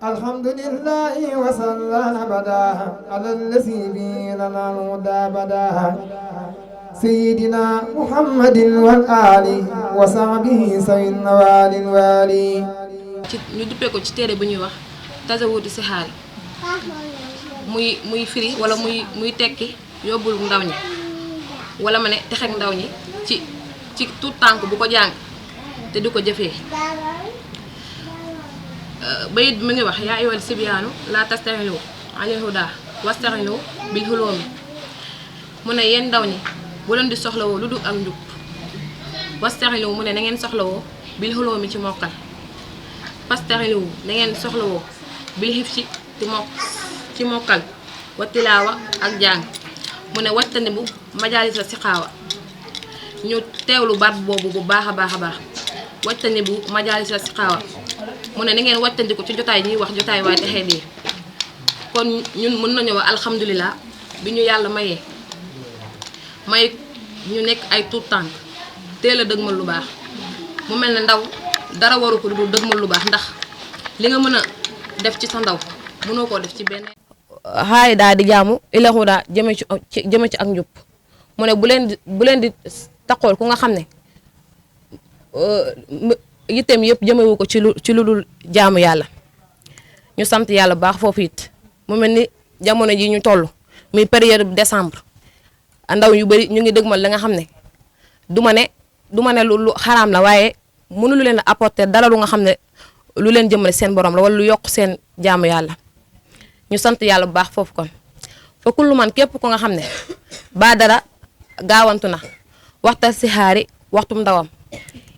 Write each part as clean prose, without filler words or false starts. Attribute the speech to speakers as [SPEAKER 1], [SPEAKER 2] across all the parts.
[SPEAKER 1] الحمد لله وصلى أبدا على الذي به لنا الهدى بدا سيدنا محمد والآل وصحبه سوي النوال الوالي.
[SPEAKER 2] ñu duppee ko ci téere bu ñuy wax tasawudu sixaari muy firi wala muy tekki yóbbul ndaw ñi wala ma ne texeg ndaw ñi ci tout tànk bu ko jàng te di ko jëfee. bayit bi mu ngi wax yaa ayyuhal sibyaanu laa tastaxilu anil hudaa wastaxilu bil huloomi mu ne yéen ndaw ñi bu leen di soxlawoo lu dul ak njub wastaxilu mu ne na ngeen soxlawoo bil huloomi ci mokkal pastaxilu na ngeen soxlawoo bil xif ci mokkal wa tilaawa ak jàng mu ne wattandi bu majaalisa si xaawa ñu teewlu baat boobu bu baax a baax a baax wattandi bu majaalisa si xaawa mu ne na ngeen wattandiku ci jotaay ñuy wax jotaay waaye texee bii kon ñun mën nañu wax alhamdulilah bi ñu yàlla may ñu nekk ay tuut tànk teel a dëgmal lu baax mu mel ne ndaw dara waru ko du dëgmal lu baax ndax li nga mën a def ci sa ndaw mënoo koo def ci benn xaay daal di jaamu ilahu daa jëme ci ak njub mu ne bu leen di taqool ku nga xam ne yitteem yëpp jëmewu ko ci lu dul jaamu yàlla ñu sant yàlla baax foofu it mu mel ni jamono ji ñu toll muy période décembre ndaw yu bari ñu ngi dëgmal la nga xam ne du ma ne lu xaraam la waaye mënulu leen a apporter dara lu nga xam ne lu leen jëmale seen borom la wala lu yokk seen jaamu yàlla ñu sant yàlla bu baax foofu kon fa kullu man képp ko nga xam ne ba dara gaawantu na waxta si xaari waxtum ndawam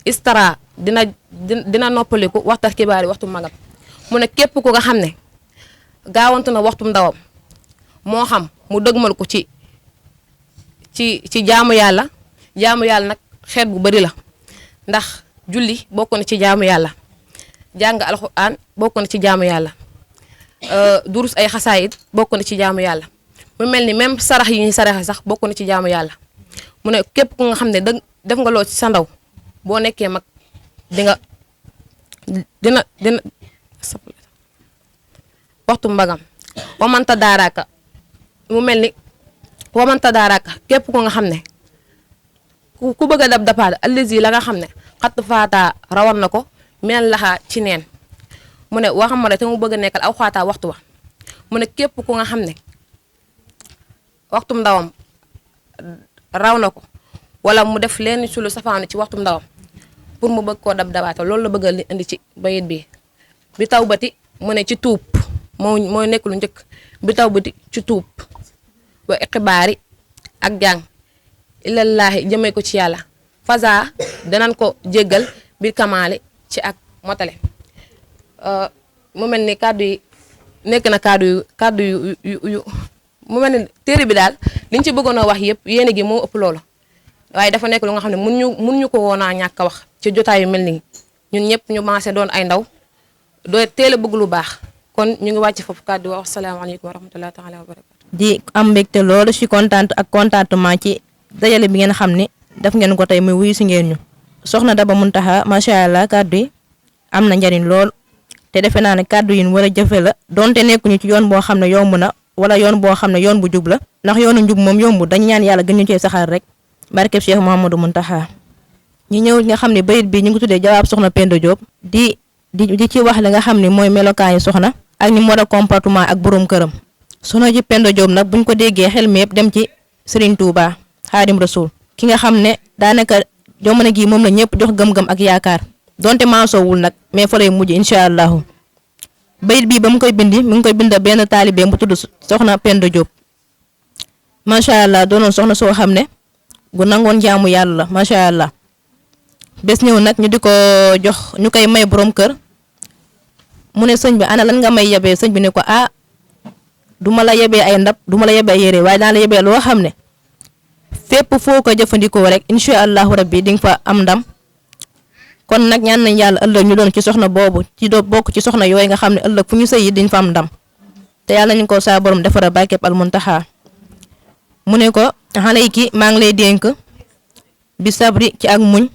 [SPEAKER 2] istara dina noppaliku waxta kibaari waxtu magam mu ne képp ku nga xam ne gaawantu na waxtum ndawam moo xam mu dëgmal ko ci jaamu yàlla nag xeet bu bari la ndax julli bokk na ci jaamu yàlla jàng alxuraan bokk na ci jaamu yàlla durus ay xasaayit bokk na ci jaamu yàlla mu mel ni même sarax yi ñuy saraxe sax bokk na ci jaamu yàlla mu ne képp ku nga xam ne def nga loo ci sa ndaw boo nekkee mag dina waxtu mbagam wamanta daaraaka mu mel ni wamanta daaraaka képp ku nga xam ne ku bëgg a dab dapaat allazi la nga xam ne xatt faata rawar na ko mel laxaa ci neen mu ne waxam ma te mu bëgg a nekkal aw xaataa waxtu wa mu ne képp ku nga xam ne waxtum ndawam raw na ko wala mu def leen ci lu safaanu ci waxtum ndawam pour mu bëgg koo dab dabaata loolu la bëgg a indi ci bayit bi taw bati mu ne ci tuub mooy nekk lu njëkk bi taw bati ci tuub wa iqibaari ak jàng ilallaahi jëmee ko ci yàlla faza danañ ko jéggal biir kamaali ci ak motale mu mel ni kàddu yi nekk na kàddu yu mu mel ni téere bi daal liñ ci bëggoon a wax yëpp yéene gi moo ëpp loolu waaye dafa nekk lu nga xam ne mun ñu ko woon a ñàkk a wax ci jotaay yu mel nii ñun ñëpp ñu maase doon ay ndaw doo teel a bëgg lu baax kon ñu ngi wàcc foofu kàddu wax asalaamaaleykum wa rahmatullahi taala wa barakatu
[SPEAKER 3] di am mbégte loolu ci kontaan ak contentement ci dajale bi ngeen xam ne def ngeen ko tey muy wuyu si ngeen ñu soxna Daba Muntaxa macha allah kàddu yi am na njariñ lool te defe naa ne kàddu yi war a jëfe la donte nekkuñu ci yoon boo xam ne yomb na wala yoon boo xam ne yoon bu jub la ndax yoonu njub moom yomb dañ ñaan yàlla gën ñu cee saxaar rek barkeb Cheikh Mouhamadou Muntaxa ñi ñëw nga xam ne bayit bi ñu ngi tuddee jawaab soxna Penda Diop di ci wax li nga xam ne mooy melokaan yi soxna ak ni mu war a comportement ak borom këram soxna ji Penda Diop nag buñ ko déggee xel mi yëpp dem ci Serigne Touba Xaadim Rasul ki nga xam ne daanaka jamono gi moom la ñëpp jox gëm-gëm ak yaakaar donte maasoowul nag mais fa lay mujj incha allahu bayit bii ba mu koy bindi mu ngi koy bind benn taalibe bu tudd soxna Penda Diop macha allah doonoon soxna soo xam ne gu nangoon jaamu yàlla la macha allah bés ñëw nag ñu di ko jox ñu koy may borom kër mu ne sëñ bi ana lan nga may yebee sëñ bi ne ko du ma la yebee ay ndab du ma la yebee ay yére waaye daan la yebee loo xam ne fépp foo ko jëfandikoo rek incha allahu rabbi di nga fa am ndam kon nag ñaan nañ yàlla ëllëg ñu doon ci soxna boobu ci doo bokk ci soxna yooyu nga xam ne ëllëg fu ñu sëy yi diñ fa am ndam te yàlla nañu ko saa borom defara barkeb al muntaxa mu ne ko xalayki maa ngi lay dénk bi sabri ci ak muñ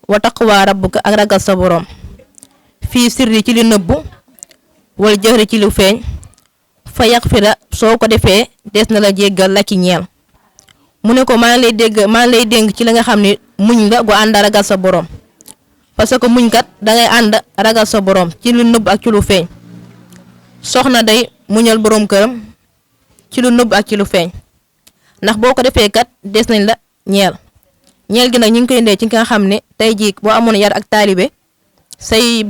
[SPEAKER 3] wa taqwa rabbuka ak ragal sa borom fii sirri ci li nëbbu wal jëhri ci lu feeñ fa yaxfira soo ko defee des na la jéggal la ci ñeel mu ne ko maa ngi lay dénk ci la nga xam ne muñ nga gu ànd ragal sa borom parce que muñ kat dangay ànd ragal sa borom ci lu nëbb ak ci lu feeñ soxna day muñal borom këram ci lu nëbb ak ci lu feeñ ndax boo ko defee kat des nañ la ñeel gi nag ñu ngi koy indee ci nga xam ne tey jii boo amoon yar ak taalibe say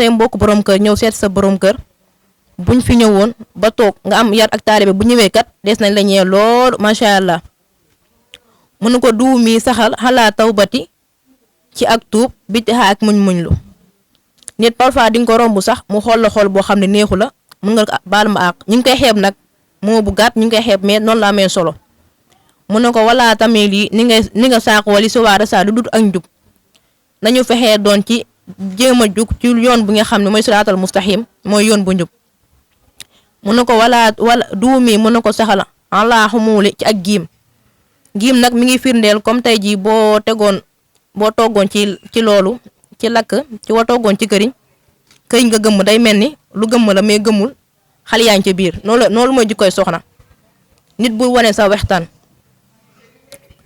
[SPEAKER 3] mbokk borom kër ñëw seet sa borom kër buñ fi ñëwoon ba toog nga am yar ak taalibe bu ñëwee kat des nañ la ñeel loolu macha allah mënu ko duu mi saxal xalaa tawbati ci ak tuub bitixa ak muñ lu nit parfois di nga ko romb sax mu xool la xool boo xam ne neexu la mën nga ko baal ma àq ñu ngi koy xeeb nag moo bu gàtt ñu ngi koy xeeb mais noonu la amee solo mu ne ko wala tamit lii ni nga saako wali si waara saa du dut ak njub nañu fexee doon ci jéem a jug ci yoon bu nga xam ne mooy siraatal mustaqim mooy yoon bu njub mu ne ko wala duumi mu ne ko saxala ala xumuuli ci ak giim nag mi ngi firndeel comme tey jii boo toggoon ci loolu ci lakk ci boo toggoon ci këriñ nga gëmm day mel ni lu gëmm la mais gëmmul xale yaa ngi ci biir noonu mooy jikkoy soxna nit bu wane sa wextaan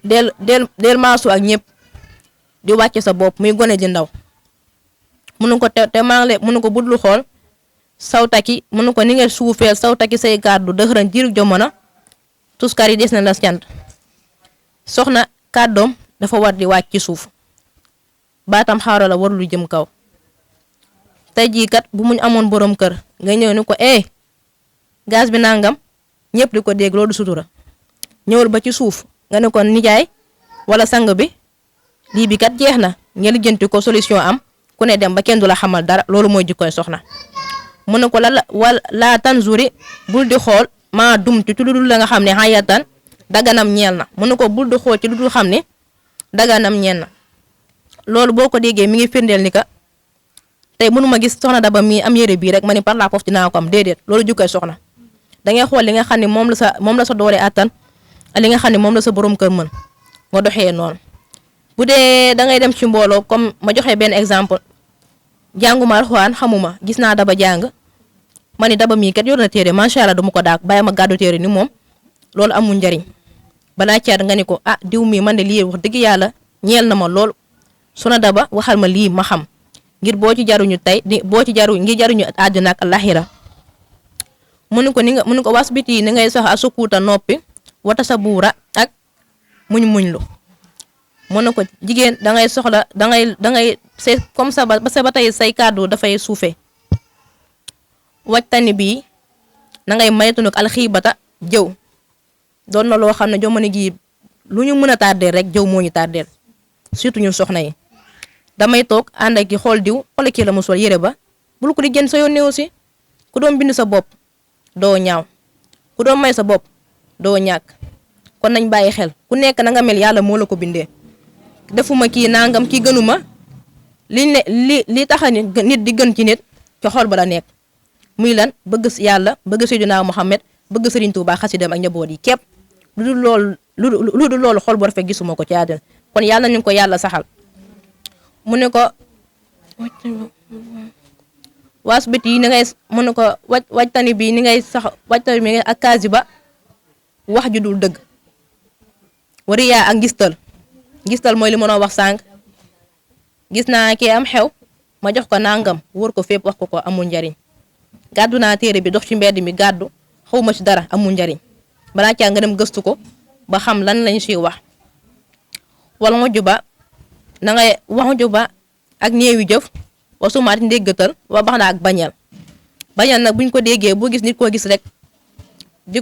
[SPEAKER 3] del maasu ak ñëpp di wàcce sa bopp muy gone ji ndaw mënu ko te maa ngi mënu ko budlu xool sawtaki mënu ko ni nga suufeel sawtaki say kàddu dëxëran jiru jomona tuskar yi des na la cant soxna kàddoom dafa war di wàcc ci suuf baatam xaaro la war lu jëm kaw tey jii kat bu muñ amoon borom kër nga ñëw ni ko gaz bi nangam ñëpp di ko dégg loolu sutura ñëwul ba ci suuf nga ne ko nijaay wala sang bi lii bi kat jeex na nga lijjanti ko solution am ku ne dem ba kenn du la xamal dara loolu mooy jikkoy soxna mu ne ko laa tanzuri bul di xool maa dumti ci lu dul la nga xam ne xayatan daganam ñeel na mu ne ko bul di xool ci lu dul xam ne daganam ñeel na loolu boo ko déggee mi ngi firndeel ni ka tey mënuma gis soxna Daba mi am yére bii rek ma ni par la force dinaa ko am déedéet loolu jikkoy soxna dangay xool li nga xam ne moom la sa doole attan li nga xam ne moom la sa borom kër mën nga doxee noonu bu dee dangay dem ci mbooloo comme ma joxe benn exemple jànguma alxuraan xamuma gis naa Daba jàng ma ni Daba mii kat yor na téere macha allah dama ko daak bàyyi ma gàddu téere ni moom loolu amul njariñ balaa caat nga ni ko diw mii man de lii wax dëgg yàlla ñeel na ma lool Soxna Daba waxal ma lii ma xam ngir boo ci jaruñu tey ngir jaruñu àddina ak alaxira mu ne ko was biti ni ngay sax a sukkuuta noppi wata sa buura ak muñ lu mu ne ko jigéen dangay soxla dangay c'est comme ça ba tey say kàddu dafay suufe wajtani bii na ngay maytu nag alxiibata jëw doon na loo xam ne jamono gi lu ñu mën a tardeel rek jëw moo ñu tardeel surtout ñun soxna yi damay toog ànd ak ki xool diw xool kii la mu sol yére ba bul ko di gën sa yónnee aussi ku doon bind sa bopp doo ñaaw ku doon may sa bopp doo ñàkk kon nañ bàyyi xel ku nekk na nga mel yàlla moo la ko bindee defuma kii nangam kii gënuma li taxa nit di gën ci nit ci xol ba la nekk muy lan bëgg yàlla bëgg Seydina Muhammad bëgg Serigne Touba xasidam ak njaboot yi képp lu dul loolu xol bu rafet gisuma ko ci àddina kon yàlla nañu ko yàlla saxal mu ne ko waas bit yi ni ngay mu ne ko wajtani bi ni ngay sax wajtani bi ak kaasi ba wax ju dul dëgg wariyaa ak ngistal mooy li mënoo wax sànq gis naa kii am xew ma jox ko nangam wër ko fépp wax ko amul njariñ gàddu naa téere bi dox ci mbedd mi gàddu xawma ci dara amul njariñ balaa caa nga dem gëstu ko ba xam lan lañ siy wax wala nga juba ak néewi jëf wa sumaati ndéggatal wa bax na ak bañal nag buñ ko déggee boo gis nit koo gis rek di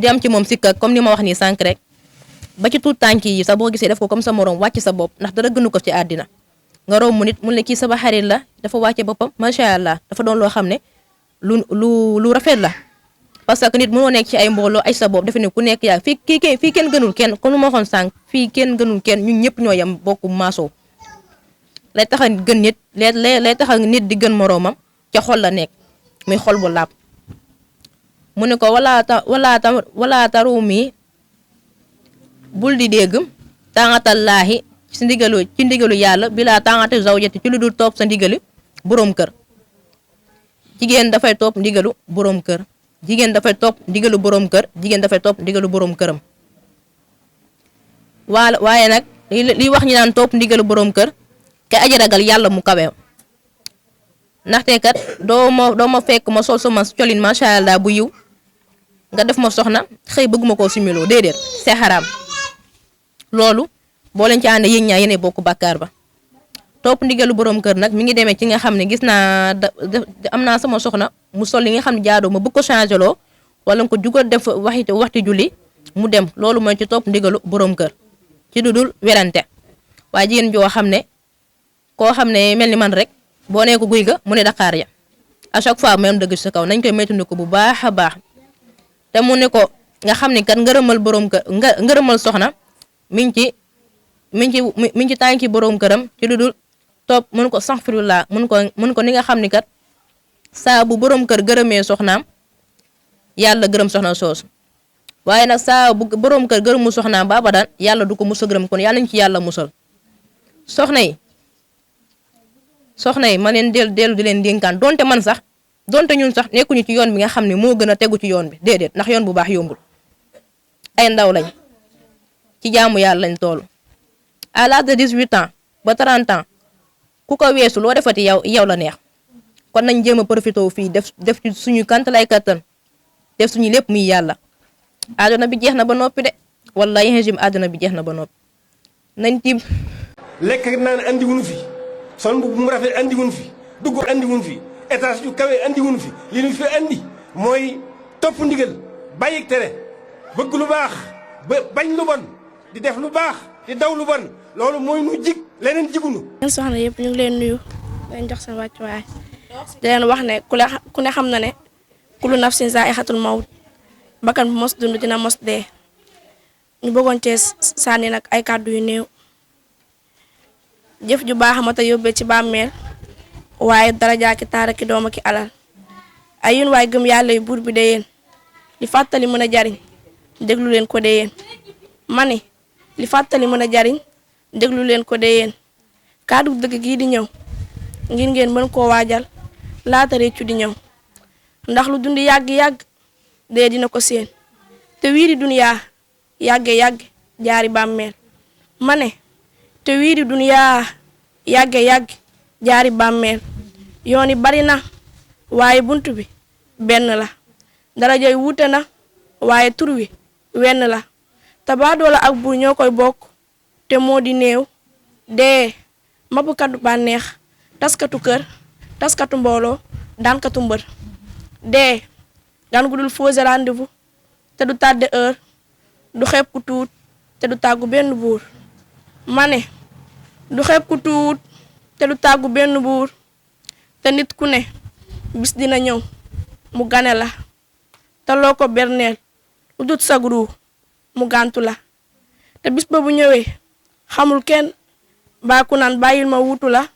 [SPEAKER 3] am ci moom sikka comme ni ma wax nii sànq rek ba ci tuut tànk yi sax boo gisee def ko comme sa morom wàcc sa bopp ndax dara gënu ko ci àddina nga romb nit mun la kii sama xarit la dafa wàcce boppam macha allah dafa doon loo xam ne lu rafet la parce que nit mënoo nekk ci ay mbooloo ay sa bopp dafa ne ku nekk yaa fii kenn gënul kenn comme lu ma waxoon sànq fii kenn gënul kenn ñun ñëpp ñoo yem bokku maasoo lay taxa gën nit lay taxa nit di gën moroomam ca xol la nekk muy xol bu laab mu ne ko wala tarumi bul di dégg tàngatallaahi ci ndigalu yàlla bilaa tàngati zawjati ci lu dul toog sa ndigali boroom kër jigéen dafay topp ndigalu boroom kër jigéen dafay topp ndigalu boroom kër jigéen dafay topp ndigalu boroom këram waaye nag li wax ñi naan topp ndigalu boroom kër ka aji ragal yàlla mu kawe ndaxte kat doo ma fekk ma sol sama colin macha allah bu yiw nga def ma soxna xëy bëgguma koo similoo déedéet c'est xaraam loolu boo leen ci àndee yéen ñaa yéene bokk bàkkaar ba topp ndigalu boroom kër nag mi ngi demee ci nga xam ne gis naa am naa sama soxna mu sol li nga xam ne jaadoo ma bëgg ko changé loo wala nga ko jugal def waxti julli mu dem loolu mooy ci topp ndigalu boroom kër ci dudul werante waaye jigéen joo xam ne koo xam ne mel ni man rek boo nee ko guy ga mu ne Dakar ya à chaque fois même dëgg sa kaw nañ koy méttundi ko bu baax a baax te mu ne ko nga xam ne kat ngërëmal boroom kër ngërëmal soxna mi ngi ci tànki boroom këram ci dudul topp mun ko saxfirullah mun ko ni nga xam ni kat saa bu boroom kër gërëmee soxnaam yàlla gërëm soxna soosu waaye nag saa bu boroom kër gërëmu soxnaam ba abadan yàlla du ko mus a gërëm kon yàlla nañ ci yàlla musal soxna yi ma leen dellu di leen dénkaan donte ñun sax nekkuñu ci yoon bi nga xam ne moo gën a tegu ci yoon bi déedéet ndax yoon bu baax yombul ay ndaw lañ ci jaamu yàlla lañ toll à l'âge de 18 ans ba 30 ans ku ko weesu loo defati yow la neex kon nañ jéem a profité fii def ci suñu kant lay kattan def suñu lépp muy yàlla àdduna bi jeex na ba noppi de wallahi régime àdduna bi jeex na ba noppi nañ tiim
[SPEAKER 4] lekk naan andi wuñu fi sol bu mu rafet andi wuñu fi dugg andi wuñu fi étage yu kawe andi wuñu fi li ñu fi andi mooy topp ndigal bàyyi tere bëgg lu baax bañ lu bon di def lu baax di daw lu bon loolu mooy nu jig leneen jigunu
[SPEAKER 5] ñun soxna yëpp ñu ngi leen nuyu leen jox seen wàccuwaay di leen wax ne ku ne xam na ne kullu nafsin zaa'iqatul mawt bakkan bu mos dund dina mos dee ñu bëggoon cee sànni nag ay kàddu yu néew jëf ju baax mata yóbbee ci bàmmeel waaye daraja ki taara ki dooma ki alal ay yéen waay gëm yàlla yu buur bi de yéen li fàttali mën a jariñ déglu leen ko de yéen mani li fàttali mën a jariñ déglu leen ko de yéen kàddu dëgg gii di ñëw ngir ngeen mën koo waajal laata réccu di ñëw ndax lu dund yàgg-yàgg dee dina ko seen te wii di duniyaa yàgge-yàgg jaari bàmmeel ma ne te wii di duniyaa yàgge-yàgg jaari bàmmeel yoon yi bari na waaye bunt bi benn la daraja yi wuute na waaye tur wi wenn la te baadoola ak buur ñoo koy bokk te moo di néew dee mappkatu bànneex taskatu kër taskatu mbooloo daankatu mbër dee gan gu dul fausse rendez-vous te du tardé heure du xeeb ku tuut te du tàggu benn buur ma ne du xeeb ku tuut te du tàggu benn buur te nit ku ne bis dina ñëw mu gane la te loo ko berneel lu dut sagru mu gàntu la te bis ba bu ñëwee xamul kenn mbaa ku naan bàyyil ma wutu la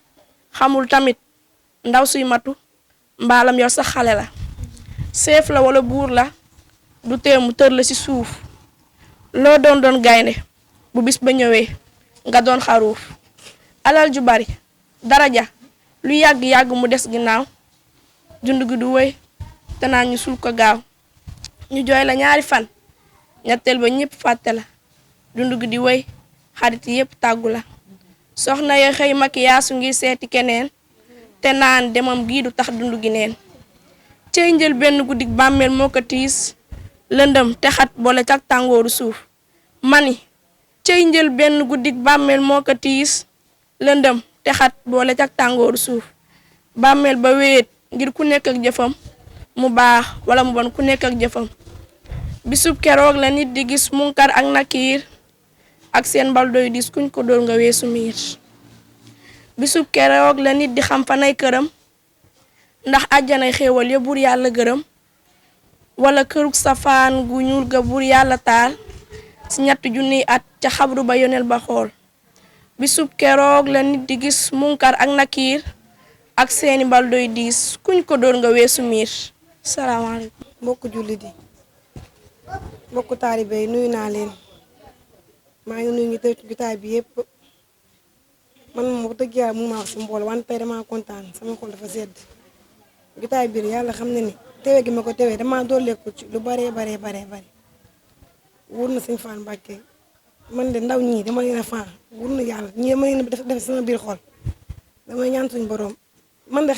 [SPEAKER 5] xamul tamit ndaw suy matu mbaalam yor sax xale la seef la wala buur la du tee mu tër la ci suuf loo doon gaynde bu bis ba ñëwee nga doon xaruuf alal ju bari daraja lu yàgg-yàgg mu des ginnaaw dund gi du wéy te naan ñu sul ko gaaw ñu jooy la ñaari fan ñetteel ba ñépp fàtte la dund gi di wéy xarit yépp tàggu la soxna ya xëy makiyaasu ngir seeti keneen te naan demam gii du tax dund gi neen cey njël benn guddik bàmmeel moo ko tiis lëndëm te xat boole cak tàngooru suuf mani cey njël benn guddik bàmmeel moo ko tiis lëndëm te xat boole cak tàngooru suuf bàmmeel ba wéet ngir ku nekk ak jëfam mu baax wala mu bon ku nekk ak jëfam bisub keroog la nit di gis munkar ak nakiir ak seen mbal doy dis kuñ ko dóor nga weesu miir bisub keroog la nit di xam fanay këram ndax àjjanay xéewal ya buur yàlla gërëm wala kërug safaan gu ñuul ga buur yàlla taal ci 3 junniy at ca xabru ba yonel ba xool bisub keroog la nit di gis munkar ak nakiir ak seeni mbal doy diis kuñ ko dóor nga weesu miir salaamaaleykum
[SPEAKER 6] mbokku jullit yi mbokku taalibe yi nuyu naa leen maa ngi nuyu ñu tëj jotaay bi yëpp man moom wax dëgg yàlla mu ma wax si mbooloo wante tey damaa kontaan sama xol dafa sedd jotaay biir yàlla xam ne ni tewe gi ma ko tewee damaa dooleeku ci lu baree bare wóor na sëñ Fall Mbàkke man de ndaw ñii dama leen a faa wóor na yàlla ñii dama leen def sama biir xol damay ñaan suñu borom man de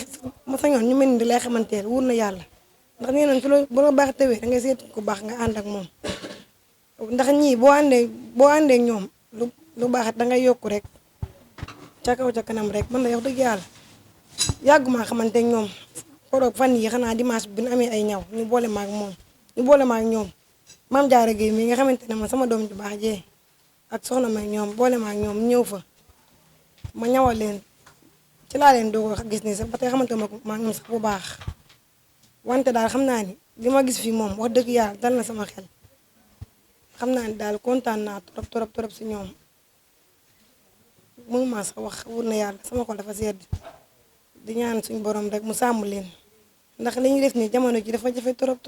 [SPEAKER 6] ma sañoon ñu mel ni di lay xamanteel wóor na yàlla ndax nee nañ su la bu la baax tewee da ngay seet ku baax nga ànd ak moom ndax ñii boo àndee ñoom lu baax da ngay yokku rek ca kaw ca kanam rek man la wax dëgg yàlla yàggumaa xamante ak ñoom koroog fan yi xanaa dimanche bi ñu amee ay ñaw ñu boole ma ak ñoom maam Jaara Géey mi nga xamante ne man sama doom ju baax jee ak soxna may ñoom boole ma ak ñoom ñëw fa ma ñawal leen ci laa leen doog a gis ni sax ba tey xamante ma ñoom sax bu baax wante daal xam naa ni li ma gis fii moom wax dëgg yàlla dal na sama xel xam naa ni daal kontaan naa trop si ñoom mënu maa sax wax wóor na yàlla sama xol dafa sedd di ñaan suñu borom rek mu sàmm leen ndax li ñuy def nii jamono ji dafa jafe trop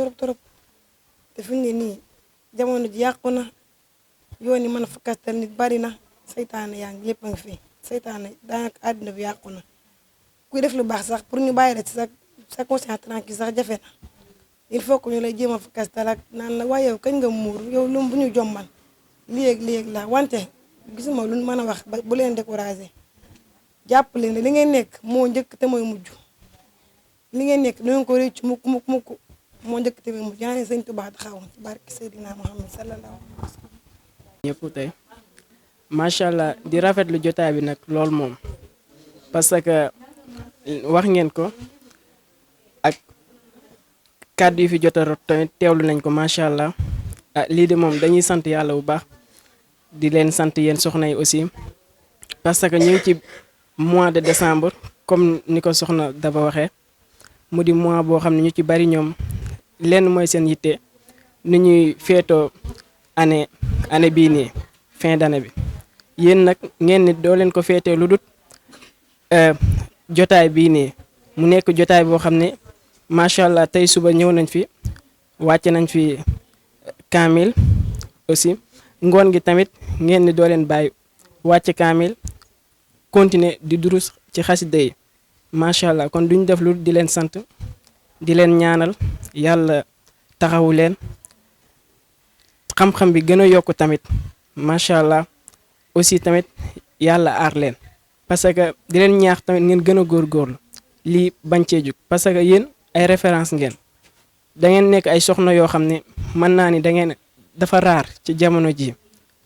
[SPEAKER 6] te fi mu ne nii jamono ji yàqu na yoon yi mën a fakkastal nit bari na seytaane yaa ngi lépp a ngi fi seytaane daanaka àddina bi yàqu na kuy def lu baax sax pour ñu bàyyi la ci sa conscience tranquille sax jafe na il faut que ñu lay jéem a fakkastal ak naan la waaye yow kañ nga muur yow lu bu ñu jommal léeg la wante gisuma lu mën a wax bu leen découragé jàpp leen ne li ngeen nekk moo njëkk te mooy mujj li ngeen nekk du ngeen ko réccu mukk moo njëkk te mooy mujj yaa ne sëñ Tuubaa taxaw ci barke Seydina Muhammad sallallahu alayhi wa sallam
[SPEAKER 7] ñëpp tey macha allah di rafetlu jotaay bi nag loolu moom parce que wax ngeen ko ak kàddu yi fi jot a rot tamit teewlu nañ ko macha allah lii de moom dañuy sant yàlla bu baax di leen sant yéen soxna yi aussi parce que ñu ngi ci mois de décembre comme ni ko soxna dafa waxee mu di mois boo xam ne ñu ci bari ñoom lenn mooy seen yitte ni ñuy feetoo année bii nii fin d'année bi yéen nag ngeen ni doo leen ko feetee lu dut jotaay bii nii mu nekk jotaay boo xam ne macha allah tey suba ñëw nañ fi wàcce nañ fi kaamil aussi ngoon gi tamit ngeen ni doo leen bàyyi wàcce kaamil continuer di durus ci xasida yi macha allah kon duñ def lu di leen sant di leen ñaanal yàlla taxawu leen xam-xam bi gën a yokk tamit macha allah aussi tamit yàlla aar leen parce que di leen ñaax tamit ngeen gën a góorgóorlu lii bañ cee jug parce que yéen ay référence ngeen da ngeen nekk ay soxna yoo xam ne mën naa ni da ngeen dafa raar ci jamono ji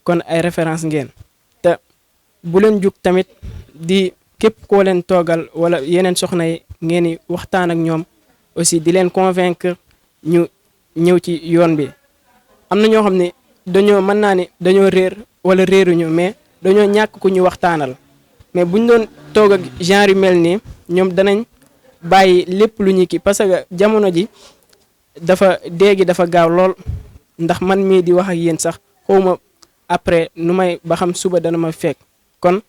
[SPEAKER 7] kon ay référence ngeen te bu leen jug tamit di képp koo leen toogal wala yeneen soxna yi ngeen di waxtaan ak ñoom aussi di leen convaincre ñu ñëw ci yoon bi am na ñoo xam ne dañoo mën naa ni dañoo réer wala réeruñu mais dañoo ñàkk ku ñu waxtaanal mais buñ doon toog ak genre yu mel nii ñoom danañ bàyyi lépp lu ñu kii parce que jamono ji déegi dafa gaaw lool ndax man mii di wax ak yéen sax xawma après nu may ba xam suba dana ma fekk kon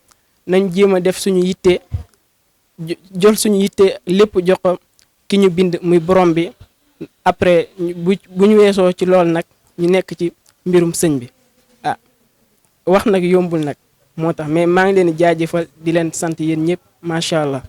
[SPEAKER 7] nañ jéem a def suñu yitte jël suñu yitte lépp jox ko ki ñu bind muy borom bi après bu ñu weesoo ci lool nag ñu nekk ci mbirum sëñ bi wax nag yombul nag moo tax mais maa ngi leen di jaajëfal di leen sant yéen ñëpp macha allah.